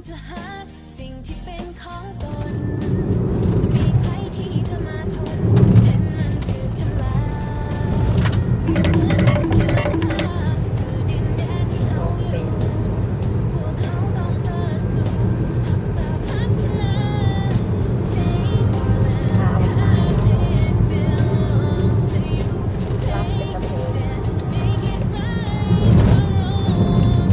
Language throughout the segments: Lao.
จะหาสิ่งที่เป็นของตน จะมีใครที่จะมาทน เห็นมันถูกทำลาย เปรียบเหมือนสิ่งที่ล้ำค่า คือดินแดนที่เฮาอยู่ พวกเฮาต้องเชิดสูง รักษาพัฒนา Save our land 'cause it belongs to you. Take a stand, make it right or wrong.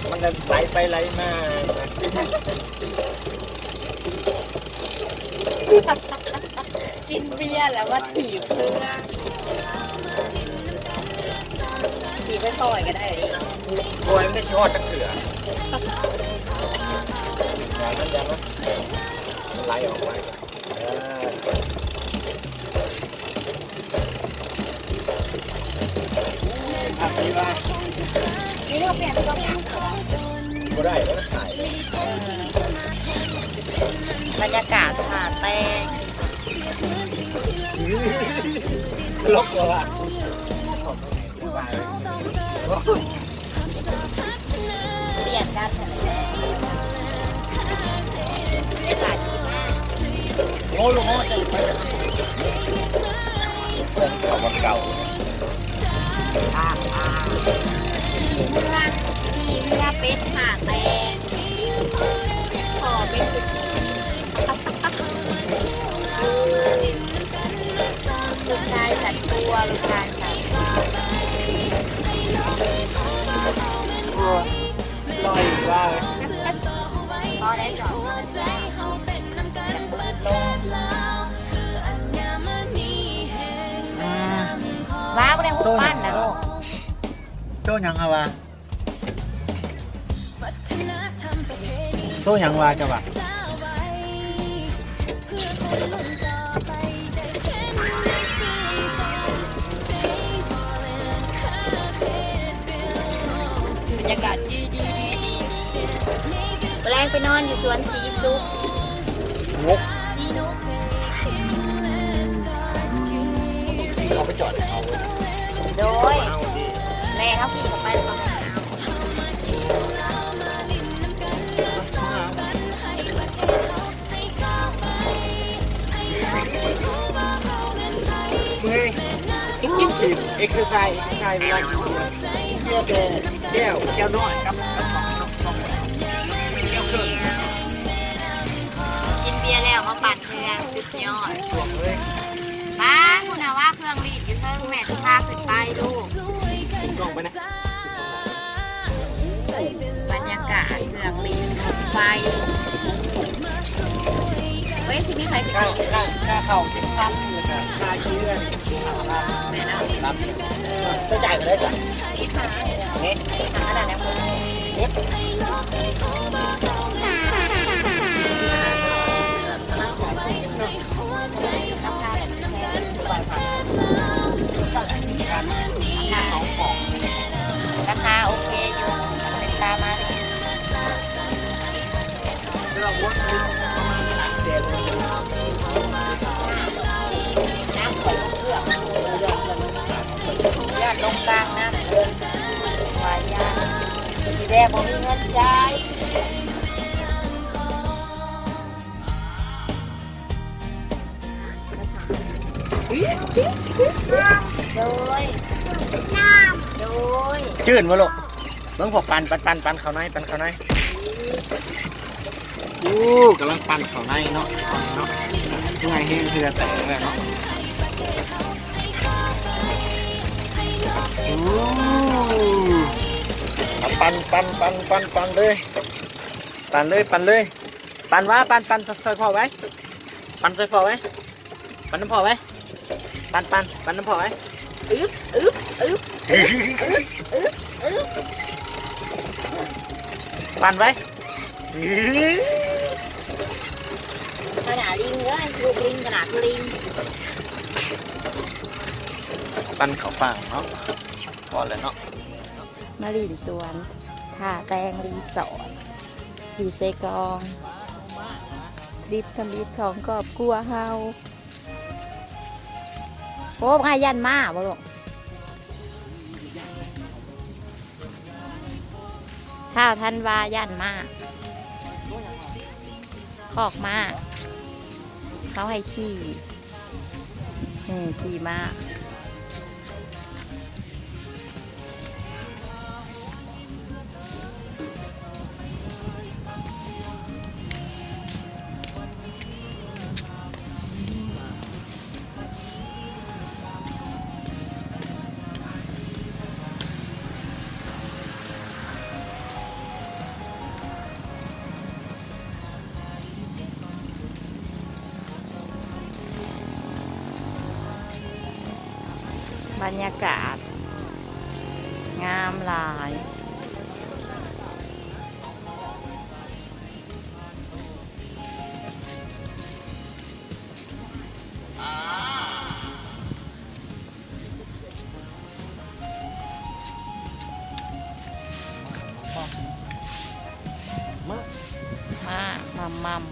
ມັນໄຫຼໄປໄຫຼມາ ກິນເບຍແລ້ວມາຖີບເຮືອ ຖີບໄປປ່ອຍກໍໄດ້ເດ້ ປ່ອຍມັນໄດ້ຊິຮອດຈັກເທື່ອ ຢ່າມັນ ຢ່າມັນ ມັນໄຫຼອອກໄປ. ບັນຍາກາດທ່າແຕ່ງ ປ່ຽນກັນ ໂອ້ໂຫ ເອົາວັນເກົ່າ ຂີ່ເຮືອ ຂີ່ເຮືອເປັນທ່າແຕ່ງ ຂໍເປັນ ລູກຊາຍສັນຕົວ ລູກຊາຍສັນຕົວ ໂອ້ຍ ລອຍວ່າ ພໍໄດ້ຈອດ ອືມ ວ້າວ ບໍ່ໄດ້ຫຸບປັ້ນນະລູກ ໂຕຫຍັງຫາວ່າ? ໂຕຫຍັງວ່າ ເຈົ້າວ່າ? ບັນຍາກາດດີ ດີ ດີ ດີ ມື້ແລງໄປນອນຢູ່ສວນສີສຸກ ໂອ້ ສີນຸກ ເຮົາໄປຈອດໃຫ້ເຂົາເວີຍ ໂດຍ ເອົາຕິ ແມ່ນ ເຮົາຂີ່ເຂົ້າໄປແລ້ວເຂົາໃຫ້ເອົາ. ມາຫຼິ້ນນຳກັນ ມາສານຝັນໃຫ້ ເອັກເຊີໄຊ ເອັກເຊີໄຊ ເວລາກິນເບຍ ເບຍແຕ່ແກ້ວ ແກ້ວນ້ອຍກັບ ກັບ ກັບ ກັບແກ້ວເຄິ່ງ. ກິນເບຍແລ້ວມາປັ່ນເຮືອ ສຸດຍອດ ຊ່ວງເລີຍ. ປ້າ ຄຸນນະວ່າເຄື່ອງລີດຢູ່ເທິງ ແມ່ຊິພາຂຶ້ນໄປລູກ. ຕິດກ້ອງໄປນະ. ບັນຍາກາດເຄື່ອງຫຼິ້ນລົດໄຟ. ເວີຍ ຊິມີໃຜໄປ ຄ່າ ຄ່າ ຄ່າເຂົ້າສິບພັນ ແລ້ວກະຄ່າຂີ່ເຮືອນສິບພັນ. ແມ່ນເນາະ. ເອີ ເຈົ້າຈ່າຍເທົ່າໃດຊະ? ສິບພັນ. ນີ້ ສິບພັນ ອັນນັ້ນແຫຼະ. ລາຄາໂອເຄຢູ່ ເປັນຕາມາເລີຍ. ຢ້ານລົງກາງນຳ ວ່າຢ້ານ ແຕ່ບໍ່ມີເງິນຈ່າຍ. ໂດຍ ໂດຍ ຈືນບໍ່ລູກ? ເບິ່ງພວກປັ່ນ ປັ່ນ ປັ່ນ ປັ່ນເຂົ້າໃນ ປັ່ນເຂົ້າໃນ. ໂອ້ ກຳລັງປັ່ນເຂົ້າໃນເນາະ ເນາະ ເມື່ອຍແຮງ ເຫື່ອແຕກແລ້ວເນາະ. ໂອ້ ເອົາປັ່ນ ປັ່ນ ປັ່ນ ປັ່ນ ປັ່ນເລີຍ ປັ່ນເລີຍ ປັ່ນເລີຍ. ປັ່ນວ່າ ປັ່ນ ປັ່ນ ຊ່ອຍພໍ່ໄວ້ ປັ່ນຊ່ອຍພໍ່ໄວ້ ປັ່ນນຳພໍ່ໄວ້ ປັ່ນ ປັ່ນ ປັ່ນນຳພໍ່ໄວ້. ອຶບ ອຶບ ອຶບ ອຶບ ອຶບ ອຶບ ອຶບ ປັ່ນໄວ້. ຂະໜາດລິງເອີຍ ລູກລິງຂະໜາດຄືລິງ. ປັ່ນເຂົ້າຟາງເນາະ ພໍແລ້ວເນາະ. ມາຫຼິ້ນສວນ ທ່າແຕ່ງຣີສອດ ຢູ່ເຊກອງ ທຣິບທຳອິດຂອງຄອບຄົວເຮົາ. ໂອ້ ອ້າຍຢ້ານມ້າບໍ່ລູກ? ທ້າວທັນວາຢ້ານມ້າ ຄອກມ້າ ເຂົາໃຫ້ຂີ່. ເອີ ຂີ່ມ້າ. ບັນຍາກາດງາມຫຼາຍ. ມາ ມາ ມາ ມາ ມ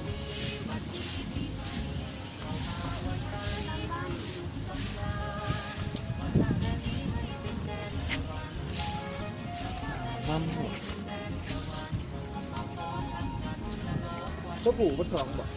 າ ຕົວຜູ້ເບິດສອງບໍ່?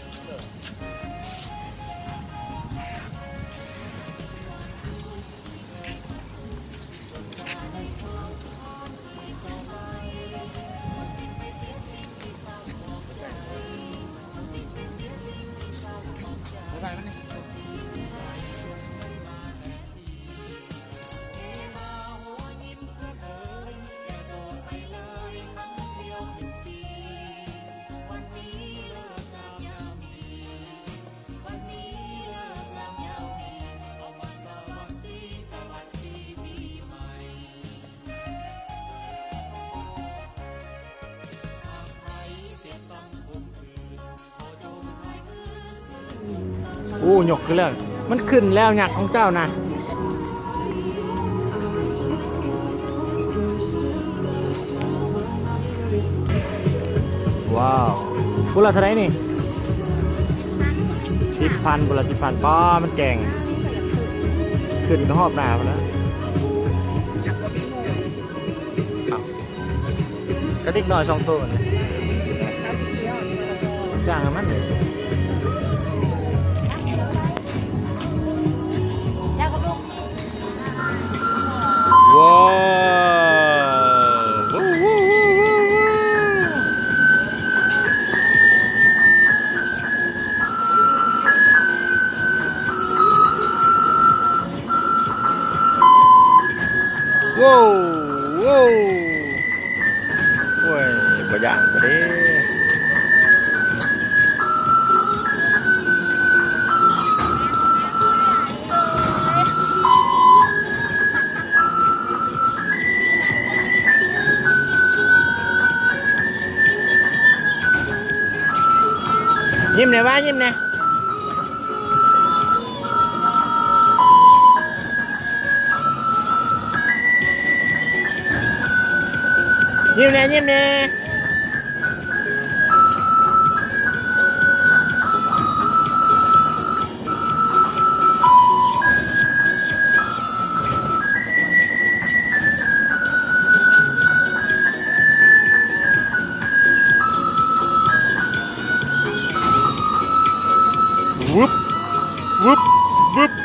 ໂອ້ ຍົກຂຶ້ນແລ້ວ ມັນຂຶ້ນແລ້ວ ຍັກຂອງເຈົ້ານະ. ວ້າວ ພຸ້ນລະເທົ່າໃດນີ້? ສິບພັນ ພຸ້ນລະ ສິບພັນ. ປ້າ ມັນແກ່ງ ຂຶ້ນກະຮອບໜ້າພຸ້ນລະ. ເອົ້າ ກະເດັກນ້ອຍສອງໂຕນີ້ ຈ້າງໃຫ້ມັນເລີຍ. ໂອ້ ໂອ້ ໂອ້ຍ ບໍ່ຢ້ານກະເດ້. ຍິ້ມແດ່ວະ ຍິ້ມແດ່. ຍິ້ມແດ່ ຍິ້ມແດ່. ວຶບ ວຶບ ວຶບ.